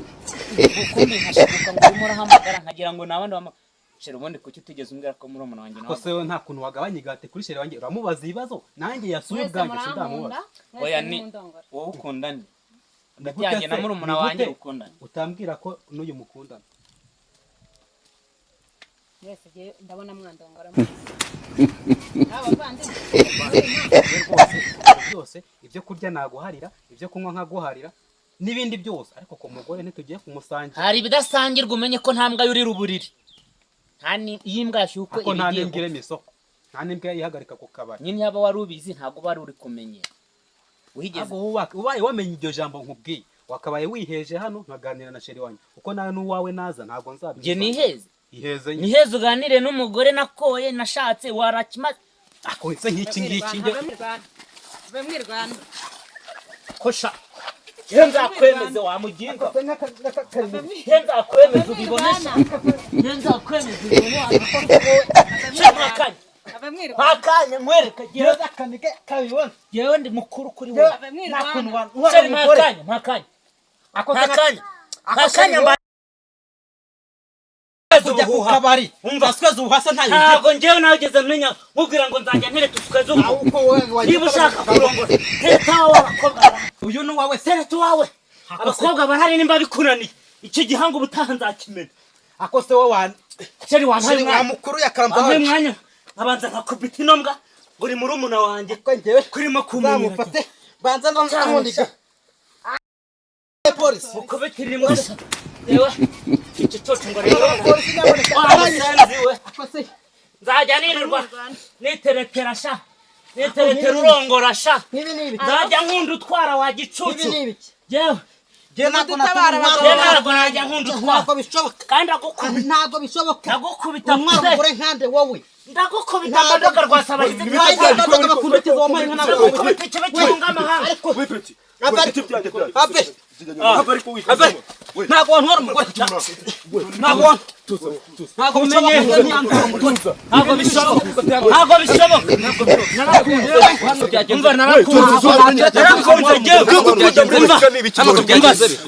Ukumbi nkashiduka ngo urimo urahamagara, nkagira ngo ni abandi bahamagara. Chéri, ubundi kuki utigeze umbwira ko muri umuntu wanjye Ko nawe? se we nta kuntu wagabanya igate kuri chéri wanjye? Uramubaza ibibazo nanjye yasuye Mwese ubwanjye murankunda. sindamubaza. Oya, Mwese ni nimundongore. wowe ukunda nde Ni hagati gute yanjye na se? murumuna Ni gute wanjye ukundana? Utambwira ko n'uyu mukundana. Mwese ngiye ndabona mwandongora mwese. Abavandimwe. Njye rwose ibyo byose, ibyo kurya naguharira, ibyo kunywa nkaguharira n'ibindi byose, ariko ku mugore ntitugiye kumusangira. Hari ibidasangirwa. Umenye ko nta mbwa yurira uburiri. Nta iyo imbwa yashyukwe Ariko iba nta igiye n'imbwa gupfa. irema isoko, nta n'imbwa yihagarika ku kabari. Nyine yaba wari ubizi ntabwo wari uri kumenyera wigeze. Ahubwo wowe ubaye wamenye iryo jambo nkubwiye, wakabaye wiheje hano nkaganira na chéri wanjye, kuko nawe n'uwawe naza ntabwo nzabyivanamo. Njye niheze? Iheze nyine. Niheze uganire n'umugore nakoye nashatse warakimaze. Ako se nk'iki ngiki njye Have mwirwana. Have mwirwana. Kosha. Njye nzakwemeze wa muginga. Njye nzakwemeze ubibonesha. Njye nzakwemeze ubibone. Akanya. Akanya nkwereke. Jewe ndi mukuru kuri wowe. Akanya, akanya. Akanya. Akanya mba kujya ku kabari. Umva twese ubuhasa ntayo. Ntabwo njyewe nageze menya mubwira ngo nzajya ntereta utweze ubu. Niba ushaka kurongora tereta wawe abakobwa. Uyu ni wawe tereta wawe. Abakobwa barahari nimba bikunaniye. Icyo gihango ubutaha nzakimena. Akose wowe wa Sheri wampaye wa mukuru ya karamba. Wampaye umwanya nkabanza nkakubita inombwa uri murumuna wanjye. Kurimo kumumufate. Banza ndamunika. Polisi. Ukubitira imbwa. Yewe icyo cyoco ngo rero nzajya nirirwa niteretera sha niteretera urongora sha nzajya nkunda utwara wa gicucu. Yewe ntabwo najya nkunda utwara kandi ntabwo bishoboka. Ndagukubita umugore nkande wowe. Ndagukubita amadoka rwasaba ndagukubita ikibe kirunga amahanga. Ntabwo wantwara umugore. Ntabwo ntabwo bishoboka. Ntabwo bishoboka. Umva narakunze jewe.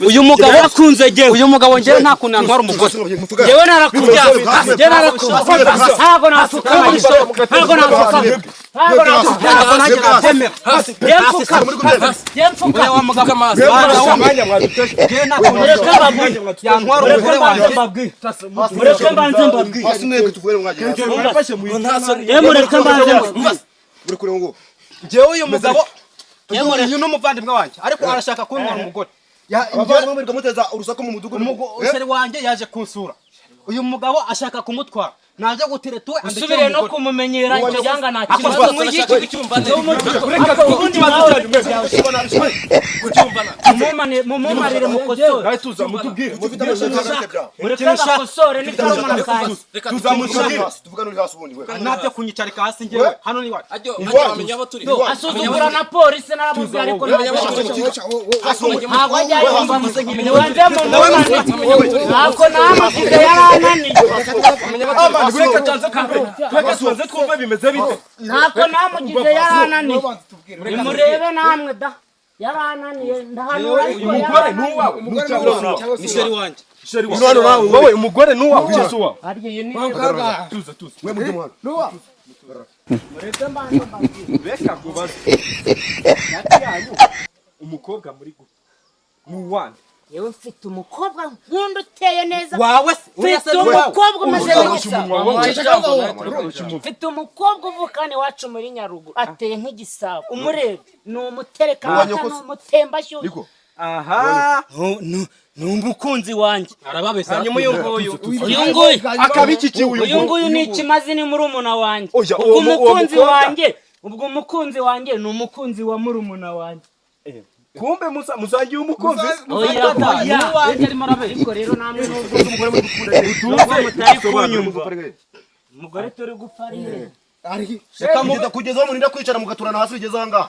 Uyu mugabo narakunze jewe. Uyu mugabo njyewe nta kuntu yantwara umugore. Jewe narakunze. Jewe narakunze. Ntabwo nafukama. Ntabwo nafukama. Ntabwo nafukama. Jewe mfukama. Wa mugabo yantwara umugore wanjye. Mureke mbanze mbabwire. Mureke mbanze mbabwire. Njyewe uyu mugabo uyu ni umuvandimwe wanjye ariko arashaka kuntwara umugore. Umusore wanjye yaje kunsura. Uyu mugabo ashaka kumutwara. Naje gutereta we usubire no kumumenyera icyo cyanga nta kibazo. Mumumarire mukosore. Mureke bakosore n'ikarumuna kanjye. Ntabyo kunyicarika hasi njyewe hano ni iwacu. Asuzugura na polisi naramubwira ariko ntabwo ajya yumva. Nibanze mumumarire. Ntako namugize yarananiye. Ntako namugize yarananiye. Nimurebe namwe da. Yarananiye ndahanura ariko yarananiye. Ni sheri wanjye. Wowe umugore nuwa cyasuwa. Tuza tuza. We mujye muhano. Nuwa. Mureke mbanze mbabwire. Reka kubaza. Umukobwa muri gupfa. Nuwande. Yewe mfite umukobwa nkunda uteye neza. Wawe mfite umukobwa umeze neza. Mfite umukobwa uvukana iwacu muri Nyaruguru ateye nk'igisabo. Umurebe ni umutereka ni umutembashyushyu. Aha ni umukunzi wanjye. Arababesa. Hanyuma uyu nguyu uyu nguyu akabiki uyu nguyu ni ikimazi ni murumuna wanjye. Ubwo umukunzi wanjye ubwo umukunzi wanjye ni umukunzi wa murumuna wanjye. Kumbe musangiye umukunzi. Oya wanjye arimo arabeshya. Ariko rero namwe nubwo mutari kunyumva. Umugore turi gupfa ari Reka kugeza aho murinda kwicara mugaturana hasi bigeze aha ngaha.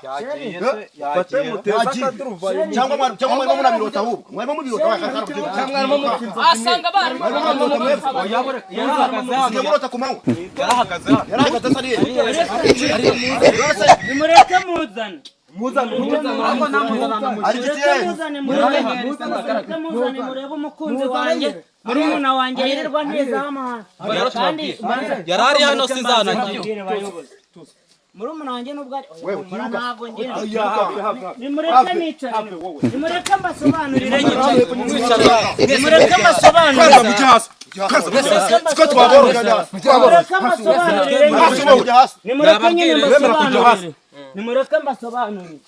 Cyangwa mwarimo munabirota ahubwo. Mwarimo mubirota asanga barimo murota ku manywa. Yarahagaze asa neza. Nimureke muzane. Muzane murebe umukunzi wanjye murumuna wanjye yirirwa neza amahanga. Kandi yarari hano sinzanagiye. Murumuna wanjye nubwo ari ntabwo ngira. Nimureke nicare. Nimureke mbasobanurire nyicare. Nimureke mbasobanurire. Nimureke mbasobanurire. Nimureke nyine mbasobanurire. Nimureke mbasobanurire.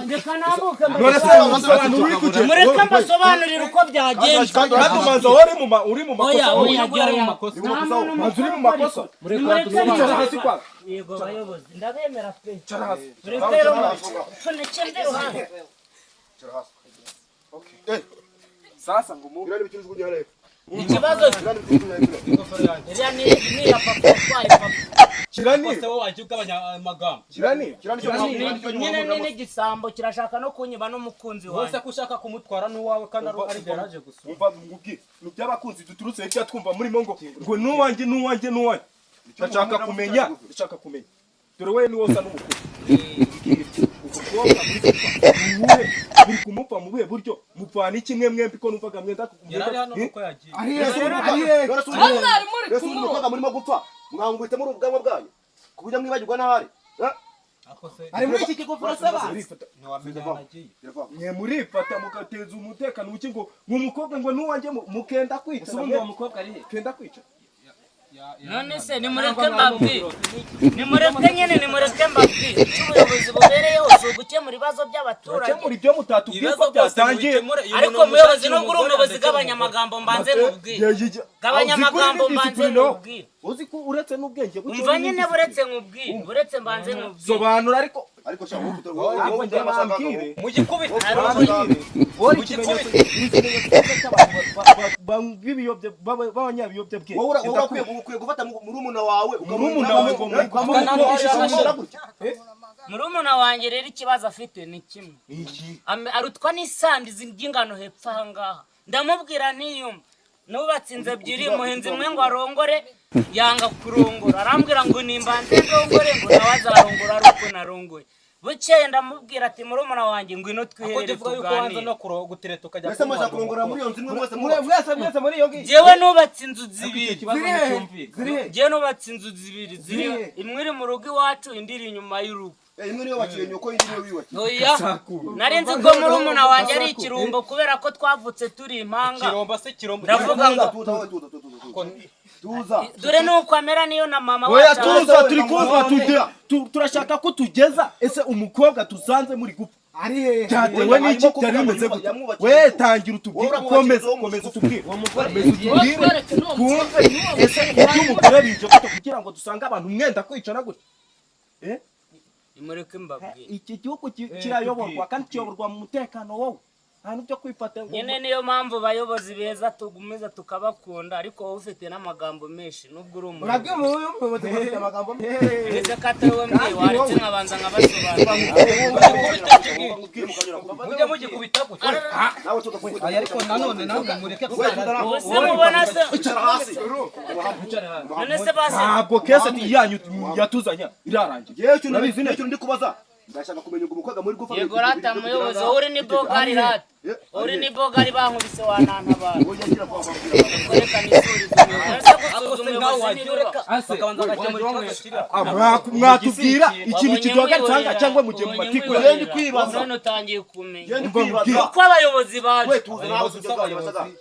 Reka nambuke mbasobanurire. Mureke mbasobanurire uko byagenze. Kandi umanza uri mu makosa. Oya uri mu makosa. Uri mu makosa. Nimureke hasi kwa. Yego bayobozi ndabemera pe. Mureke rero tunekende ruhande. Sasa ngo mu. Ikibazo iriya ni iya papa utwaye papa. Kirani. Kose wowe wajya ugabanya amagambo. Kirani. Nyine ni n'igisambo kirashaka no kunyiba n'umukunzi Wose wanjye. ko ushaka kumutwara n'uwawe kandi ari garaje gusa. Umva ngubwire, ni by'abakunzi duturutse hirya twumva murimo ngo nuwanjye nuwanjye nuwanjye. Ndashaka kumenya, ndashaka kumenya. Dore we ni wosa n'umukuru. Umukobwa muri kumupfa mu buhe buryo mupfana iki mwe mwembi ko numvaga mwenda Yarari hano nuko yagiye. Mwari muri Ese umukobwa murimo gupfa mwangwite muri ubwanwa bwanyu ku buryo mwibagirwa n'ahari. Ari muri iki kigofero se ba? Ntiwamenya aho agiye. Mwe murifata mugateza umutekano muke ngo umukobwa ngo nuwanjye mukenda kwica. Ubundi uwo mukobwa ari he? Kenda kwica. None se nimureke mbabwire, nimureke nyine, nimureke mbabwire icyo ubuyobozi bubereyeho si ugukemura ibibazo by'abaturage. Turakemura ibyo mutatubwiye ko byatangiye. Ariko muyobozi, nubwo uri umuyobozi, gabanya amagambo mbanze nkubwire, gabanya amagambo mbanze nkubwire. Uzi ko uretse n'ubwenge buke. Umva nyine, buretse nkubwire, buretse mbanze nkubwire. Sobanura ariko. Ariko sha wowe Ariko njye bambwire. Mugikubite. Wowe ikimenyetso cy'abantu b'abanyabiyobyabwenge. Wowe ukwiye gufata murumuna wawe. Murumuna wawe ngo Murumuna wanjye rero ikibazo afite ni kimwe, arutwa n'isandizi ry'ingano hepfo aha ngaha. Ndamubwira ntiyumva. Nubatse inzu ebyiri, muhinzi imwe ngo arongore, yanga kurongora, arambwira ngo nimbanze ndongore ngo nawe azarongora ari uko narongoye. Bukeye ndamubwira ati murumuna wanjye ngwino twiherere tuganire. Mbese muza kurongora muri iyo nzu imwe mwese? Mwese mwese muri iyo ngiyo. Njyewe nubatse inzu zibiri, njyewe nubatse inzu zibiri ziri, imwe iri mu rugo iwacu, indi iri inyuma y'urugo. Imwe niyo wakiye nyoko, indi niyo wiyubakiye. Oya, nari nzi ko murumuna wanjye ari ikirumbo kubera ko twavutse turi impanga. Kiromba se kiromba. Ndavuga ngo Tuza. Dore nuko amera niyo na mama Oya wacu. tuza, turi kumva tugira turashaka ko tugeza ese umukobwa tusanze muri gupfa Ari he? byatewe n'iki, byari bimeze gute? We tangira utubwire, komeza komeza utubwire, komeza utubwire twumve ese iby'umugore bije gute kugira ngo dusange abantu mwenda kwicara gutya. Nimureke mbabwire. Iki gihugu kirayoborwa kandi kiyoborwa mu mutekano wowe nta n'ibyo kwifata ngo Nyine niyo mpamvu bayobozi beza tugumiza tukabakunda, ariko wowe ufite n'amagambo menshi nubwo uri umuyobozi. Urabwira umuyobozi afite amagambo menshi. Uretse ko atari we mbwiye, waretse nkabanza nkabasobanurira. Mujye mugikubita gutya. Nawe tuza kuvuga. Ariko nanone namwe mureke kuganira. Ubu se mubona se? Icara hasi. None se basi ntabwo kese yanyu yatuzanya irarangiye. Yewe ikintu ndi kubaza. Ndashaka kumenya ngo umukobwa muri gupfa. Yego rata muyobozi, wowe uri ni bogari rata, uri ni bogari bankubise wanantabara. Reka nisurize umuyobozi. Ese gusubiza umuyobozi nibura Bakabanza bagakemura ikibazo kiri aho. Mwatubwira ikintu kiduhagaritse aha cyangwa mu gihe mu matiku Ngende kwibaza. None utangiye kumenya Ngende kwibaza. uko abayobozi baje. We tuza nawe tujya.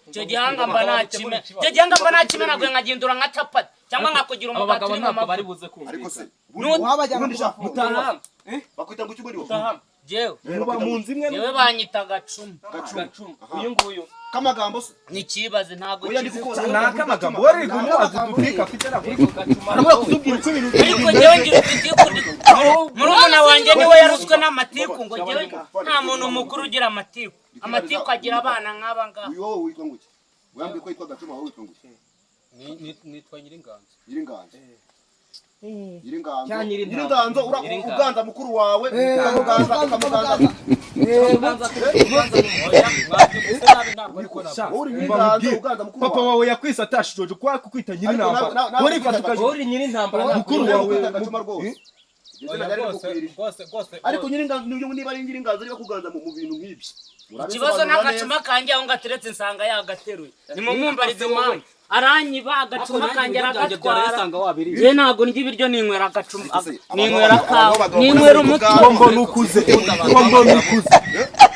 Icyo gihanga mba nakime, icyo gihanga mba nakime, ntabwo nkagindura nka capati cyangwa nkakugira Aba umugati bagabo uri mu ntabwo bari mavuta. buze kumva. Ariko se Wabajyana ubundi sha mutahama. Bakwita ngo iki muri wo? Jewe muba mu nzu imwe. jewe banyita agacuma. Gacumu. Uyu nguyu. Kamagambo se. Nikibaze ntabwo Oya ndi kizi. kukubaza. Ni akamagambo wowe uri kumubaza udutwika afite ntabwo arabura kutubwira uko ibintu Ariko njyewe ngira udutiku. Murumuna wanjye niwe yarutswe n'amatiku ngo njyewe nta muntu mukuru ugira amatiku, amatiku agira abana nk'aba ngaba. Uyu wowe witwa ngo iki? Wambwiye ko yitwa Gacuma, wowe witwa ngo iki? Nitwa Nyiringanzo. Nyiringanzo. Nyiringanzo. Nyiringanzo uganza mukuru wawe ukamuganza ukamuganza. Wowe uri Nyiringanzo uganza mukuru Papa wawe. wawe yakwise atashijoje kwa kukwita nyir'intambara, wowe urifata ukaje Wowe uri nyir'intambara. Mukuru wawe. Gacuma rwose. Izina ryari rigukwiriye. Rwose rwose. Ariko Nyiringanzo niba ari Nyiringanzo niba kuganza mu bintu nk'ibyo. Ikibazo n'agacuma kanjye aho ngateretse nsanga yagateruye, nimumumbarize impamvu aranyiba agacuma kanjye aragatwara. Njye ntabwo ndya ibiryo, ninywera agacuma, ninywera kawa, ninywera umuti. Ko mbona ukuze, ko mbona ukuze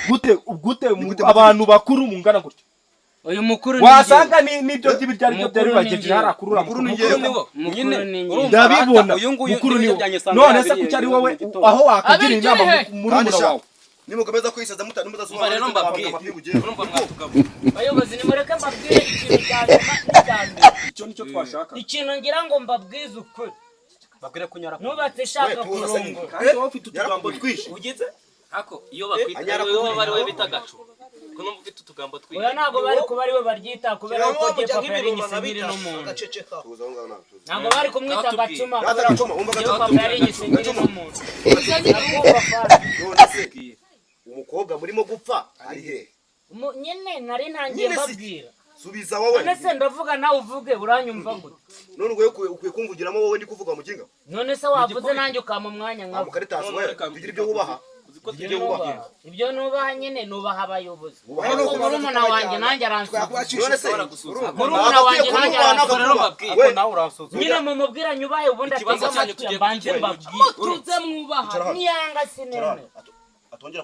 gute gute abantu bakuru mungana gutya? Uyu mukuru ni Wasanga ni n'ibyo by'ibiryo aribyo byari Mukuru ni bibagejeje njyewe. hariya kurura Mukuru ni mukuru. njyewe. Mukuru ni njyewe. Ndabibona Uyu nguyu mukuru ni n'ibiryo wowe. byanjye usanga None se yabiriye kuki ari mu wowe gitondo. aho wakagira inama Kandi murumuna sha wawe? nimukomeza kwisaza mutari mudasobanura. Rero mbabwire. Urumva mwatugabo. Bayobozi, nimureke mbabwire ikintu cya nyuma n'icya mbere. Icyo nicyo twashaka. Ikintu ngira ngo mbabwize ukuri. Babwire kunyara. Nubatse shaka kurongora. Kandi wowe ufite utugambo twinshi. Ugize? Ako iyo bakwita iyo baba ari we bita gacu. Ko numva ufite utugambo twinshi. Oya, ntabwo bari kuba ariwe baryita, kubera ko jye papa yari inyise n'umuntu. Agaceceka. Tuza aho ngaho, ntabwo tuza. Ntabwo bari kumwita Gacuma Rata kubera ko Gacuma, wumva jyewe Gacuma. papa yari inyise Gacuma. n'umuntu. Ndakumva, Fara. None se umukobwa murimo gupfa ari hehe? Nyine nari ntangiye Nyine si- mbabwira. Subiza wowe. None se ndavuga nawe uvuge, uranyumva gute? None ubwo ukwiye kumvugiramo wowe, ndi kuvuga muginga. None se wavuze nanjye ukampa umwanya Nta nkavuga. mukaritasi None we, reka tugira ibyo wubaha. Uzi ko Ibyo tugiye nubaha, ibyo nubaha nyine, nubaha abayobozi. Wubaha Ariko abayobozi. murumuna wanjye nanjye aransuzugura. None se Murumuna wanjye nanjye aransuzugura. Rero mbabwire. We, Nawe uransuzuma. Nyine mumubwira nyubahe, ubundi Ikibazo atege cyanyu amatwi tugiye mbanje kugikemura. mbabwire. Mutuze mwubaha. Icara hano. Niyanga Icara sineme. hano. Atongera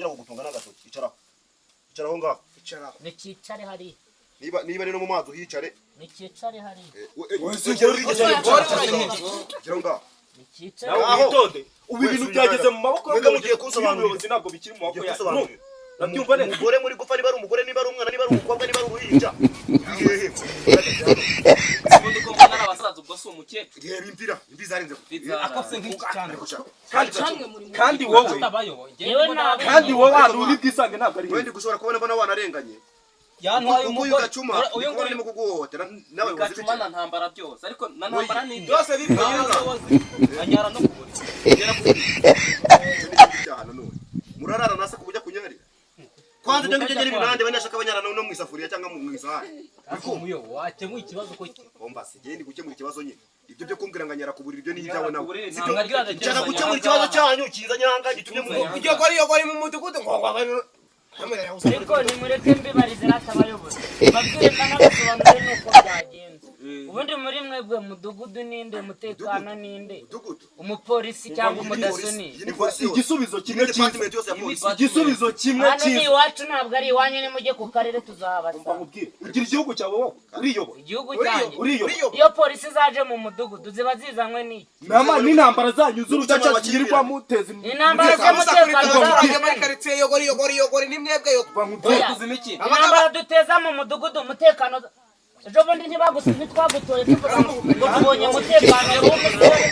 kugutunga n'agatoki. Icara. Icara aho ngaho. Nikicare hariya. Niba rero mu mazi uhicare. Nikicare hariya. Icara aho ngaho. Nikicare. Nawe Aho. witonde, ubu ibintu byageze mu maboko Mwebwe mugiye kunsobanurira. y'ubuyobozi, ntabwo bikiri mu maboko Mugiye yacu. kunsobanurira. Urabyumva neza? Umugore muri gupfa, niba ari umugore, niba ari umwana, niba ari umukobwa, niba ari uruhinja. Hehe. Ubundi ko mbona ari abasaza, ubwo si umukecuru? Reba imvira, imvi zarenze. Akose nk'iki cyane. Kandi wowe Yewe ntabwo. kandi wowe ahantu uri bwisange ntabwo ari Wenda heza. gushobora kubona mbona wanarenganye. Yantwaye Kuko uyu umugore. Gacuma, Uyu ndi kubona nguyu arimo kuguhohotera n'abayobozi Gacuma b'iki. na Ntambara byose, ariko na Ntambara ni Byose bipfa. Anyara no kubura. Icyo ni ikindi cyaha nanone. Murarara nasa ku buryo akunyarira. Kwanza ibyo ngibyo nyiri binande banyashaka banyara no mu isafuriya cyangwa mu isahani. Umuyo wakemuye ikibazo ko Omba se genda gukemura ikibazo nyine. Ibyo byo kumbwira ngo anyara ku buriri ibyo ni ibyawe nawe. Ntabwo Nshaka gukemura ikibazo cyanyu kiza nyanga gitumye mu Yogori yogori mu mudugudu ngo ngo ngo. Ariko nimureke mbibarize rata abayobozi. Mbabwire mbanabasobanurire nuko byagenze. Ubundi muri mwebwe mudugudu ninde, umutekano ninde? Mudugudu. Umupolisi cyangwa umudaso ni? Iyi ni polisi yose. Igisubizo Iyi kimwe ni cyiza. department yose ya polisi. Igisubizo kimwe Hano ni cyiza. iwacu, ntabwo ari iwanyu, nimujye ku karere tuzahabasanga. Nkubwire, ugira igihugu cyawe wowe uriyobora? Igihugu cyanjye. Uriyobora. Iyo polisi zaje mu mudugudu ziba zizanywe n'iki? Nama n'intambara zanyu z'urucaca zirirwa muteza Intambara umutekano. z'umutekano Abaturage muri karitsiye yogori yogori yogori ni mwebwe yogori. Oya. Kuzima iki? Intambara duteza mu mudugudu, umutekano, ejo bundi ntitwagutoye tuvuga ngo tubonye umutekano w'umusore.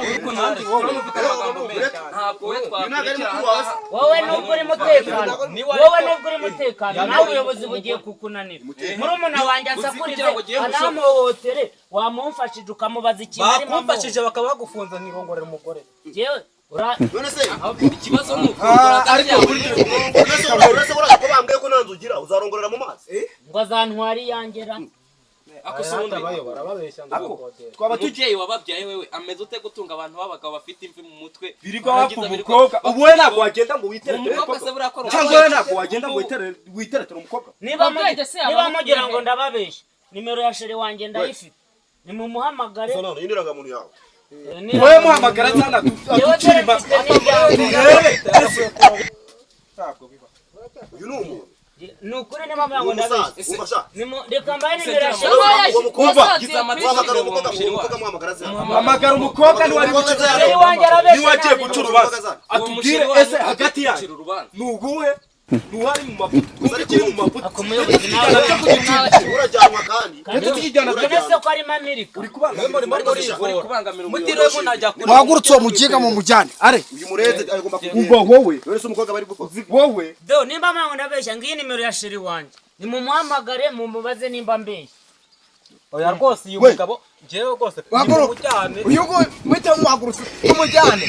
Ariko nanjye urabona ufite amagambo menshi. Ntabwo we Uyu ntabwo ari twakurikira mukuru wawe se. Wowe nubwo uri mutekano, wowe nubwo uri mutekano, nawe ubuyobozi bugiye kukunanira. Murumuna wanjye ansakurize anamuhohotere, wamumfashije ukamubaza ikintu arimo. Bakumfashije bakaba bagufunze nkirongorera umugore. Jewe ura None se Ikibazo ni ukurongora hagati yawe. None se uraza ko bambwiye ko nta nzu ugira, uzarongorera mu mazi? Ngo azantwara iyanjye ra. Ako se ubundi Barababeshya ngo Twaba tugiye umubyeyi wababyaye wewe ameze ute gutunga abantu b'abagabo bafite imvi mu mutwe? Birirwa bapfa Barangiza birirwa umukobwa. Ubu wowe ntabwo wagenda ngo witeretere Umukobwa umukobwa. se buriya akora Cyangwa wowe ntabwo wagenda ngo witeretere umukobwa. Niba Ubwenge se niba aba mugira ngo bukwiye. ndababeshya, nimero ya chéri wanjye ndayifite, nimumuhamagare. None iyi ni irangamuntu yawe. Wowe muhamagara cyane Yewe aducira dore impaka. mfite n'ibyangombwa. Turebe ese. Uyu ni umuntu. Ni ukuri niba mugira Ni ngo ndabeshya. umusaza. Umva sha. Reka mbahe nimero ya chéri wanjye. Uwo mukobwa. Gize amatwi Wahamagara uwo umukobwa, musheri uwo mukobwa wacu. muhamagara zina. Hamagara umukobwa niwe ari guca Chéri wanjye arabeshya. Niwe agiye Nta guca nimero. urubanza, Uwo atubwire musheri wanyu ese hagati gucira yanyu urubanza. ni uguhe ntuwari mu mavuta, twumve ikiri mu mavuta. Ako muyobozi nawe. Urajyanwa kandi. Ndetse tukijyana. None se ko arimo Amerika? Uri kubangamira. Uri kubangamira umuyobozi. Mutiriwe munajya kure. Muhagurutse uwo muginga mu mujyane. Are. Uyu murenze agomba kugenda. Umva wowe. None se umukobwa bari gupfa? Wowe. Do nimba mugira ngo ndabeshya, ngiyi nimero ya chéri wanjye, nimumuhamagare mumubaze nimba mbeshya. Oya rwose uyu mugabo njyewe rwose Wahaguruka. nimumujyane. Uyu nguyu muhite muhagurutse tumujyane.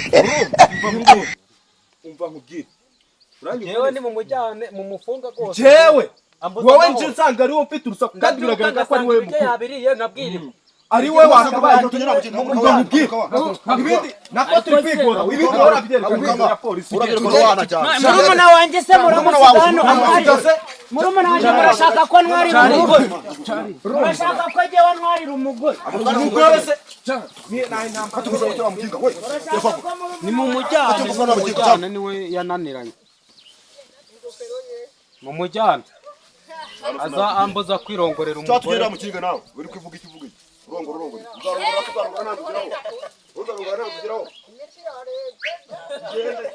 Umva nkubwire. Njyewe nimumujyane mumufunga rwose. Jewe Ambuza wowe amahoro. nje nsanga ariwo mfite urusaku kandi Ndabyuka biragaragara ko ari ngasanga wowe ibiryo mukuru. yabiriye nkabwirirwa. Ari wowe wakabaye. Umva nkubwire, ibindi nako turi kwigora, ibindi urabyereka ya polisi. Murumuna wanjye se muramusiga hano antwarira? Murumuna wanjye murashaka ko ntwarira umugore? Murashaka ko jyewe ntwarira umugore? Umugore se? Murashaka ko murumuna Nimumujyane, nimumujyane niwe yananiranye. Mumujyane. Aza ambuza kwirongorera umugore. Cyatugera mu kinga nawe. Uri kuvuga iki, uvuga iki? Urongora urongora. Uzarongora uzarongora ntabwo ugeraho. Uzarongora ntabwo ugeraho. Gende.